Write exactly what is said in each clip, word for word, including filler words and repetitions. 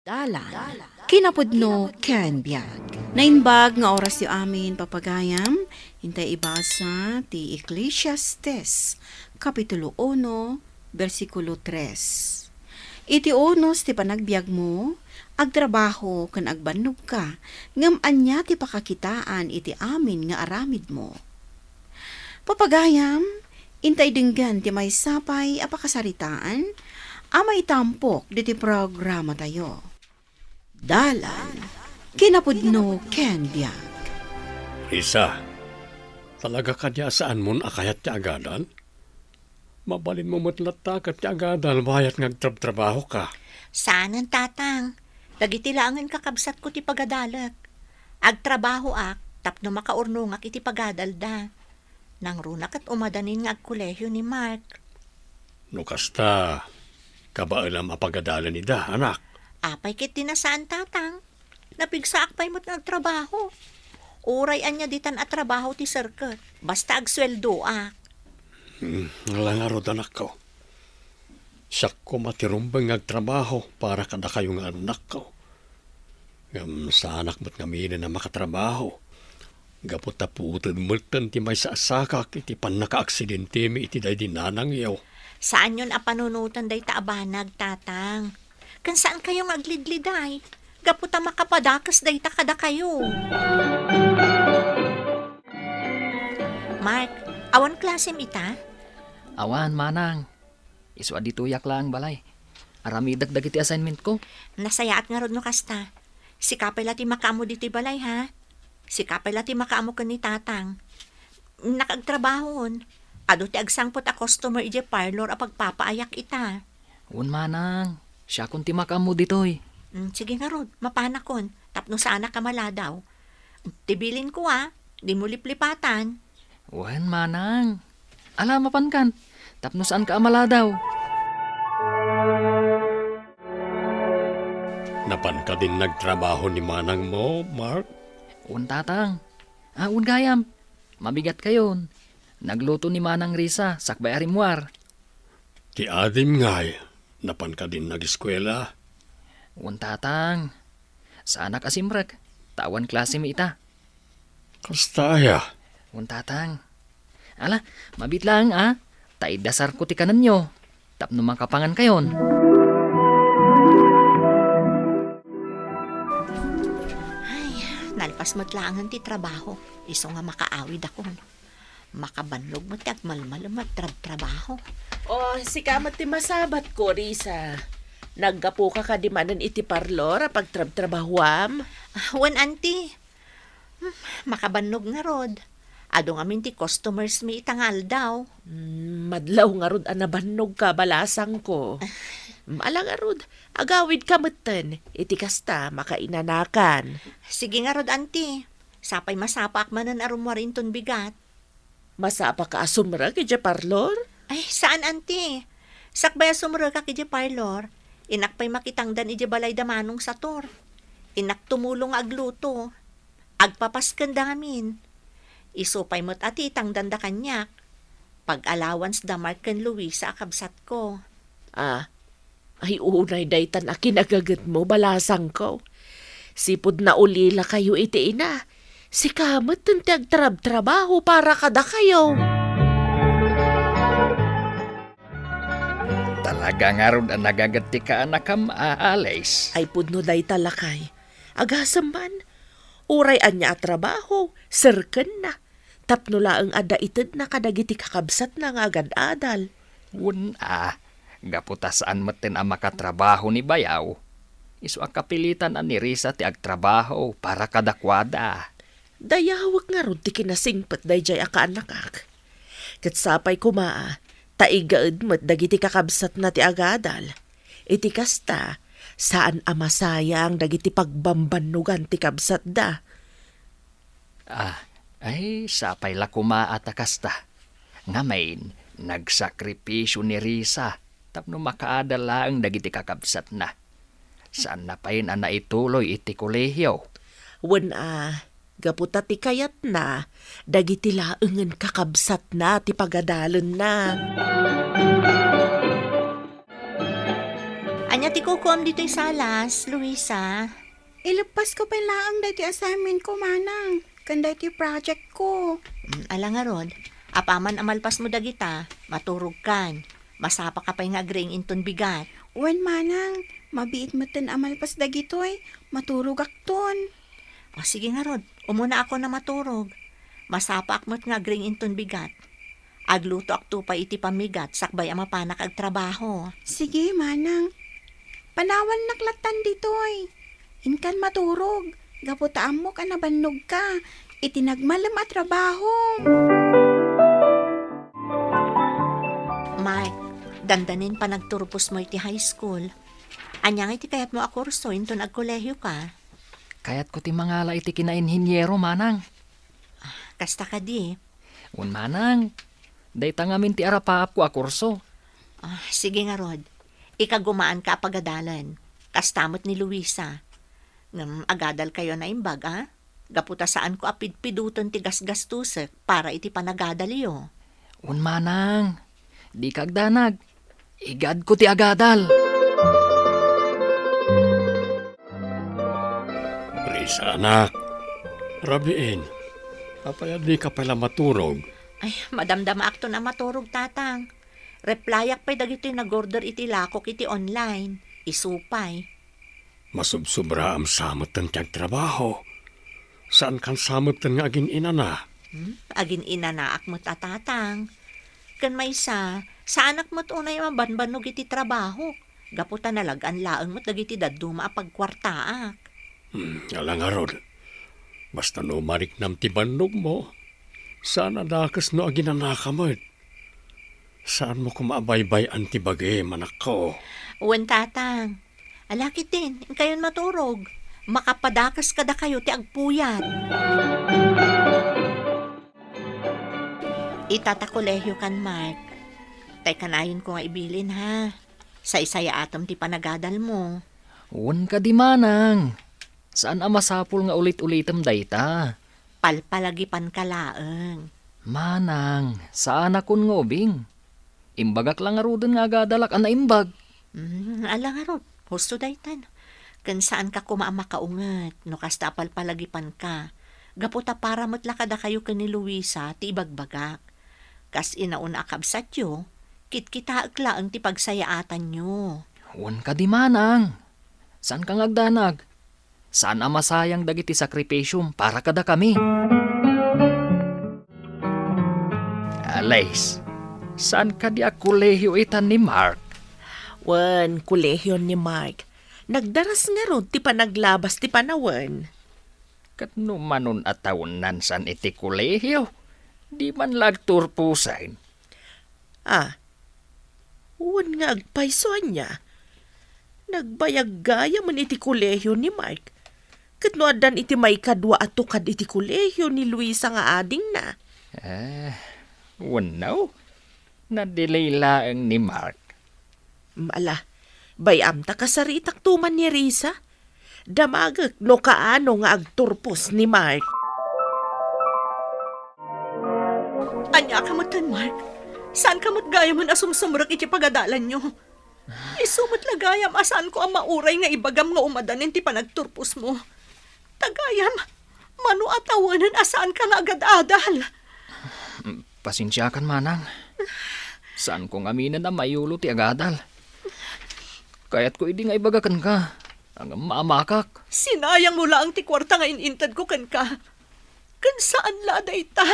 Dalan, kinapudno ken biag. Naimbag nga orasyo amin, papagayam, intay ibasa ti Eclesiastes, Kapitulo uno, bersikulo tres. Iti unos ti panagbiagmo, agtrabaho ken agbannogka, ngem ania ti pakakitaan iti amin nga aramidmo? Papagayam, intay denggen ti maysa pay a pakasaritaan a maitampok ditoy programatayo. Dalan, kinapudno ken biag. Risa, talaga kadi a saanmon a kayat ti agadal? Mabalinmo met latta ket ti agadal bayat nga agtrabtrabahoka. Saanen, Tatang. Dagiti laengen kakabsatko ti pagadalek. Agtrabahoak tapno makaurnongak iti pagadalda. Nangruna ket umadanin nga agkolehio ni Mark. No kasta, kabaelam a pagadalen ida, anak. Apay ket ti nasaan, Tatang? Napigsaak pay met nga agtrabaho. Uray ania ditan a trabaho ti serket, basta agsueldoak. Hmm, ala ngarud, anakko. Siak koma ti rumbeng nga agtrabaho para kadakayo nga annakko. Ngem saanak met ngamin a makatrabaho. Gapu ta puted metten ti maysa a sakak iti pannakaaksidentemi iti daydi nanangyo. Saanyon a panunoten dayta a banag, Tatang. Ken saankayo nga aglidliday, gapu ta makapadakes dayta kadakayo. Mark, awan klasem ita? Awan, manang. Isu a ditoyak laeng balay. Aramidek dagiti assignmentko. Nasayaat ngarud no kasta. Sika pay la ti makaammo ditoy balay, ha? Sika pay la ti makaammo ken ni Tatang. Innak agtrabahon. Adu ti agsangpet a customer idiay parlor a pagpapaayak ita. Wen, manang. Siakon ti makaammo ditoy. Mm, sige ngarud, mapanakon. Tapno saanak a maladaw. Ti bilinko, a, dimo liplipatan. Wen, manang. Ala, mapankan. Tapno saanka a maladaw. Napan kadin nagtrabaho ni manangmo, Mark? Wen, Tatang. A, wen gayam. Mabigatkayon. Nagluto ni Manang Risa, sakbay a rimmuar. Ti adim ngay, napan kadin nageskuela? Wen, Tatang. Saanak a simrek, ta awan klasemi ita. Kasta aya? Wen, Tatang. Ala, mabiit laeng, a, ta iddasarko ti kanenyo tapno makapangankayon. Ay, nalpas met laengen ti trabaho, isu nga makaawidakon. Makabannog met ti agmalmalem a trabtrabaho. O, sika met ti masabatko, Risa. Naggapuka kadi manen iti parlor a pagtrabtrabahuam? Ah, wen, Auntie. Hmm, makabannog ngarud. Adu ngamin ti customers mi ita nga aldaw. Hmm, madlaw ngarud a nabannogka, balasangko. Hmm, ala ngarud, agawidka metten. Iti kasta, makainanakan. Sige ngarud, Auntie. Sapay masapaak manen a rummuar inton bigat. Masapaka a sumrek idiay parlor? Ay, saan, Auntie. Sakbay a sumrekak idiay parlor, innak pay makitangdan idiay balay da Manong Sator. Innak tumulong nga agluto. Agpapaskenda ngamin. Isu pay met a ti itangdanda kaniak. Pag-allowance da Mark ken Luisa a kabsatko. Ah, Ay, unay daytan a kinagagetmo, balasangko. Sipud naulilakayo iti ina, sika metten ti agtrabtrabaho para kadakayo. Talaga ngarud a nagaget ti kaanakam, a, Alice. Ay, pudno dayta, lakay. Agasem man, uray ania a trabaho, serkenna. Tapno laeng adda itedna kadagiti kakabsatna nga agad-adal. Wen a, gapu ta saan metten a makatrabaho ni bayaw, isu a kapilitan a ni Risa ti agtrabaho para kadakuada. Dayawek ngarud ti kinasingpet daydiay a kaanakak. Ket sapay koma a, ta igaed met dagiti kakabsatna ti agadal. Iti kasta, saan a masayang dagiti pagbambannogan ti kabsatda. Ah, ay, sapay la koma a ta kasta. Ngamin, nagsakripisio ni Risa tapno makaada laeng dagiti kakabsatna. Saanna pay a naituloy iti kolehio. Wen a, gapu ta ti kayatna, dagiti laengen kakabsatna ti pagadalenna. Ania ti Ukom ditoy salas, Luisa. Ileppasko pay laeng daytoy assignment ko, manang, ken daytoy project ko. Mm, ala ngarud, apaman a malpasmo dagita, maturogkan. Masapaka pay nga agriing inton bigat. Wen, manang, mabiit metten a malpas dagitoy, maturogakton. O, sige ngarud, umuna ako na maturog. Masapaak met nga agriing inton bigat. Aglutoakto pay iti pammigat sakbay a mapanak agtrabaho. Sige, manang. Panawannak lattan ditoy. Inkan maturog, gapu ta ammok a nabannogka iti nagmalem a trabaho. Mark, dandanin panagturposmo iti high school. Ania nga iti kayatmo a kurso inton agkolehioka? Kayatko ti mangala iti kinainhiniero, manang. Kasta kadi? Wen, manang. Dayta ngamin ti arapaapko a kurso. Ah, sige ngarud. Ikagumaanka a pagadalen. Kasta met ni Luisa. Ngem agadalkayo a naimbag, a? Gapu ta saanko a pidpiduten ti gasgastosek para iti panagadalyo. Wen, manang. Dika agdanag. Igadko ti agadal. Risa, anak. Rabiin, apay a dika pay la maturog? Ay, madamdamaakton a maturog, Tatang. Replyak pay dagitoy nag-order iti lakok iti online. Isu pay. Masubsobraam sa metten ti agtrabaho. Saankan sa metten nga agin-inana. Hmm? Agin-inanaak met a, Tatang. Ken maysa, saanak met unay a mabanbannog iti trabahok, gapu ta nalag-an laeng met dagiti dadduma a pagkuartaak. Hmm, ala ngarud. Basta no mariknam ti bannogmo, saan a dakes no aginanaka met. Saanmo koma a baybay-an ti bagim, anakko. Wen, Tatang. Ala ketdin, inkayon maturog. Makapadakes kadakayo ti agpuyat. Ita ta kolehiokan, Mark. Tay kanayonko nga ibilin, ha? Saysayaatem ti panagadalmo. Wen kadi, manang. Saan a masapul nga ulit-ulitem dayta. Palpalagipanka laeng. Manang, saanakon nga ubing. Imbagak la ngaruden nga agadalak a naimbag. Mm, ala ngarud, husto daytan. Ken saanka koma a makaunget no kasta a palpalagipanka. Gapu ta para met la kadakayo ken ni Luisa ti ibagbagak. Kas inauna a kabsatyo, kitkitaek laeng ti pagsayaatanyo. Wen kadi, manang. Saanka nga agdanag. Saan a masayang dagiti sakripisiom para kadakami. Alice, saan kadi a kolehio itan ni Mark? Wen, kolehio ni Mark. Nagdaras ngarud ti panaglabas ti panawen. Ket no manon a tawennan san iti kolehio, di man la agturposen. Ah, wen nga agpayso ania? Nagbayag gayamen iti kolehio ni Mark. Ket no addan iti maikadua a tukad iti kolehio ni Luisa nga adingna. Eh, wenno? Nadelay laeng ni Mark. Mm, ala, bay-am ta kasaritakto man ni Risa. Damagek no kaano nga agturpos ni Mark. Ania ka metten, Mark? Saan ka met gayamen a sumsumrek iti pagadalanyo? Isu met la gayam a saanko a mauray nga ibagam nga umadanen ti panagturposmo. Ta gayam, mano a tawenen a saanka nga agad-adal? Pasensiakan, manang. Saanko ngaminen a mayulo ti agadal. Kayatko idi nga ibaga kenka, ngem maamakak. Sinayangmo laeng ti kuarta nga in-intedko kenka. Ken saan la a dayta,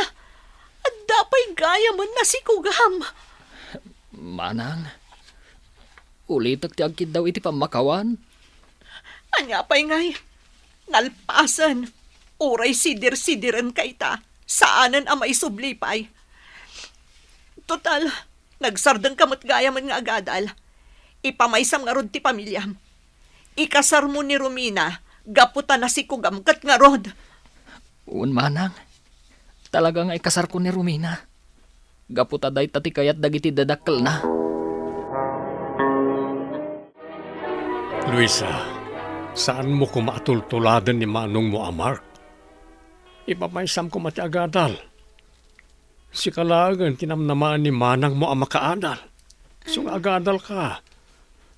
adda pay gayamen nasikugam. Manang, ulitek ti agkiddaw iti pammakawan. Ania pay ngay? Nalpasen. Uray sidir-sidirenka ita, saanen a maisubli pay. Total, nagsardengka met gayamen nga agadal. Ipamaysam ngarud ti pamiliam. Ikasarmo ni Romina gapu ta nasikugam ket ngarud. Wen, manang. Talaga nga ikasarko ni Romina. Gapu ta dayta ti kayat dagiti dadakkelna. Luisa, saanmo koma a tultuladen ni manongmo a Mark? Ipamaysam koma ti agadal. Sika laengen ti namnamaen ni manangmo a makaadal. Isu nga agadalka.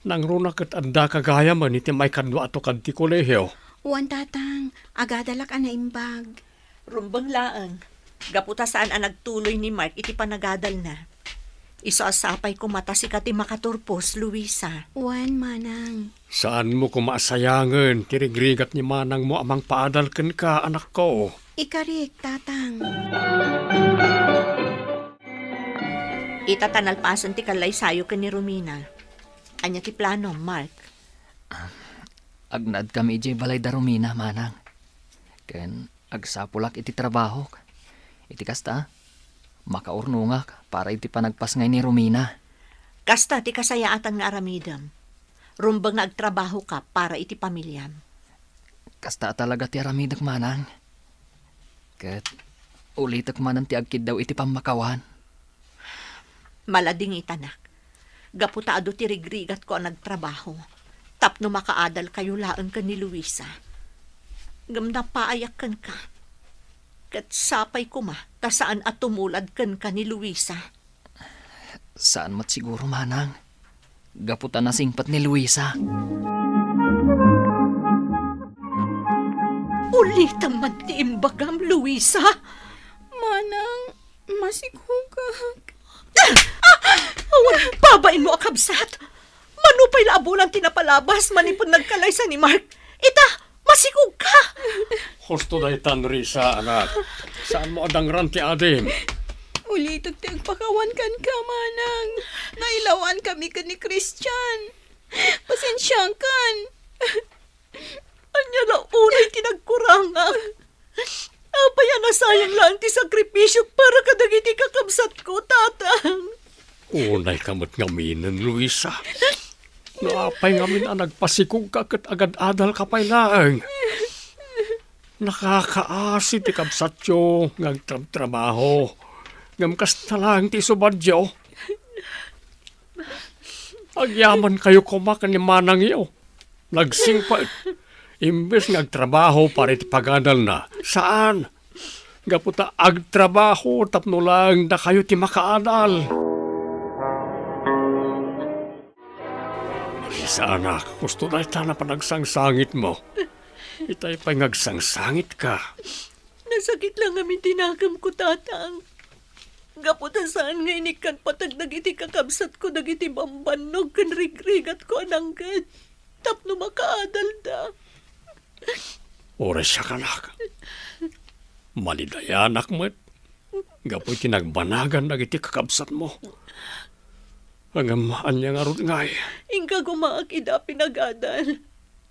Nangruna ket addaka gayamen iti maikadua a tukad ti kolehio. Wen, Tatang, agadalak a naimbag. Rumbeng laeng. Gapu ta saan a nagtuloy ni Mark iti panagadalna. Isu a sapay koma ta sika ti makaturpos, Luisa. Wen, Manang. Saanmo koma a sayangen ti rigrigat ni manangmo a mangpaadal kenka, anakko. Ikarik, Tatang. Ita ta nalpasen ti kallaysayo ken ni Romina. Ania ti planom, Mark? Agnaedkami idiay balay da Romina, Manang. Ken agsapulak iti trabahok. Iti kasta, makaurnongak para iti panagpasngay ni Romina. Kasta ti kasayaatan nga aramidem. Rumbeng nga agtrabahoka para iti pamiliam. Kasta a talaga ti aramidek, Manang. Ket ulitek manen ti agkiddaw iti pammakawan. Maladingitanak. Gapu ta adu ti rigrigatko a nagtrabaho tapno makaadalkayo laeng ken ni Luisa. Ngem napaayak kenka. Ket sapay koma ta saan a tumulad kenka ni Luisa. Saan met siguro, Manang. Gapu ta nasingpet ni Luisa. Ulitem man ti imbagam, Luisa. Manang, masigugak. Awan babainmo a kabsat. Mano pay la a bulan ti napalabas manipud nagkalaysa ni Mark. Ita, masigugka. Husto daytan, Risa, anak. Saanmo a dangran ti adim? Ulitek ti agpakawan kenka, Manang. Nailawankami ken ni Christian. Pasensiakan. Ania la unay ti nagkurangak? Apay a nasayang laeng ti sakripisiok para kadagiti kakabsatko, Tatang? Unayka met ngaminen, Luisa. No apay ngamin a nagpasikogka ket agad-adalka pay laeng? Nakakaasi ti kabsatyo nga agtrabtrabaho, ngem kasta laeng ti isubadyo. Agyamankayo koma ken ni manangyo. Nagsingpet. Imbes nga agtrabaho para iti pagadalna, saan. Gapu ta agtrabaho tapno laeng dakayo ti makaadal. Risa, anak, husto dayta a panagsangsangitmo. Itay pay nga agsangsangitka. Nasakit la ngamin ti nakemko, Tatang. Gapu ta saan nga inikkan pateg dagiti kakabsatko dagiti bambannog ken rigrigatko a nangted tapno makaadalda. Uray siak, anak. Malidayanak met gapu iti nagbanagan dagiti kakabsatmo. Ngem ania ngarud ngay? Inka gumaak ida a pinagadal.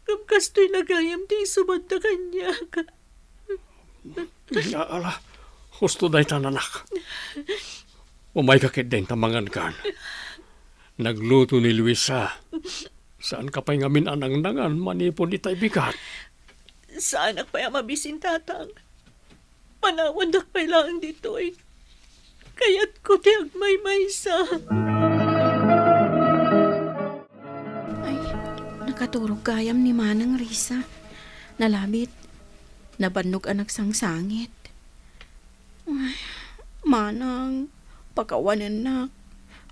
Ngem kastoy la gayam ti isubadda kaniak. Ala, husto dayta, anak. Umayka ketdin ta mangankan. Nagluto ni Luisa. Saanka pay ngamin a nangnangan manipud itay bigat? Saanak pay a mabisin, Tatang. Panawandak pay laeng ditoy. Kayatko ti agmaymaysa. Ay, nakaturog gayam ni Manang, Risa. Nalabit, nabannog a nagsangsangit. Ay, Manang, pakawanennak.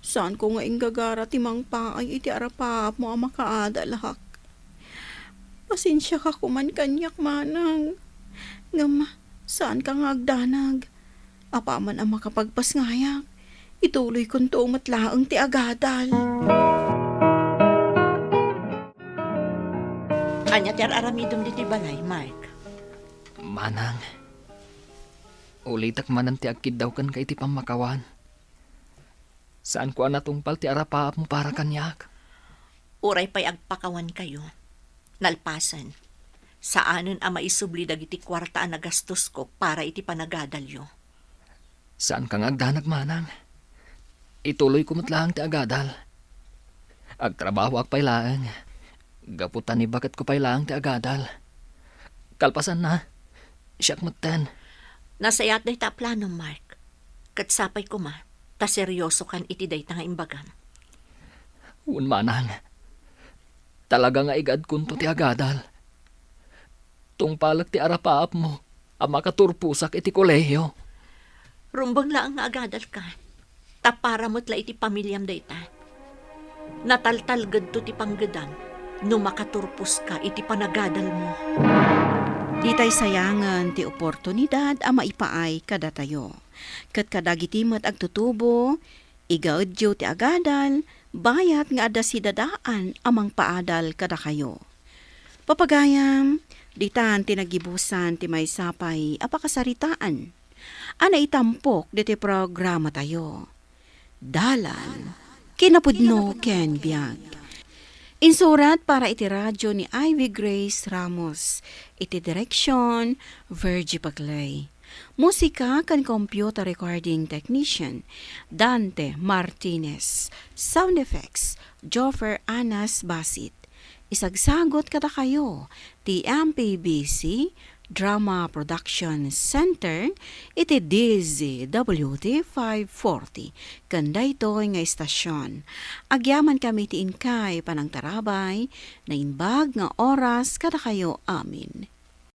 Saanko nga inggagara ti mangpaay iti arapaapmo a makaadalak. Pasensiaka koman kaniak, Manang. Ngem saanka nga agdanag. Apaman a makapagpasngayak, ituloykonto met laeng ti agadal. Ania ti ar-aramidem ditoy balay, Mark? Manang, ulitek manen ti agkiddaw kenka iti pammakawan. Saanko a natungpal ti arapaapmo para kaniak. Uray pay agpakawankayo, nalpasen, saanen a maisubli dagiti kuarta a nagastosko para iti panagadalyo. Saanka nga agdanag, Manang. Ituloyko met laeng ti agadal. Agtrabahoak pay laeng. Gapu ta nibaketko pay laeng ti agadal. Kalpasanna, siak metten. Nasayaat dayta a plano, Mark. Ket sapay koma, ta seriosokan iti dayta nga imbagam. Wen, Manang. Talaga nga igaedkonto ti agadal. Tungpalek ti arapaapmo a makaturposak iti kolehio. Rumbeng laeng nga agadalka. Ta para met la iti pamiliam dayta. Nataltalgedto ti panggedam no makaturposka iti panagadalmo. Ditay sayangen ti oportunidad a maipaay kadatayo. Ket kadagiti met agtutubo, igaedyo ti agadal, bayat nga adda sidadaan a mangpaadal kadakayo. Papagayam, ditan ti nagibusan ti maysa pay a pakasaritaan a naitampok ditoy programatayo. Dalan, kinapudno ken biag. Insurat para iti radyo ni Ivy Grace Ramos, iti direksyon, Virgie Paclay. Musika ken computer recording technician, Dante Martinez. Sound effects, Joffer Anas Basit. Isagsagot kadakayo ti M P B C Drama Production Center iti D Z W T five forty ken daytoy nga istasyon. Agyaman kami ti inkay panangtarabay, naimbag nga oras kadakayo amin.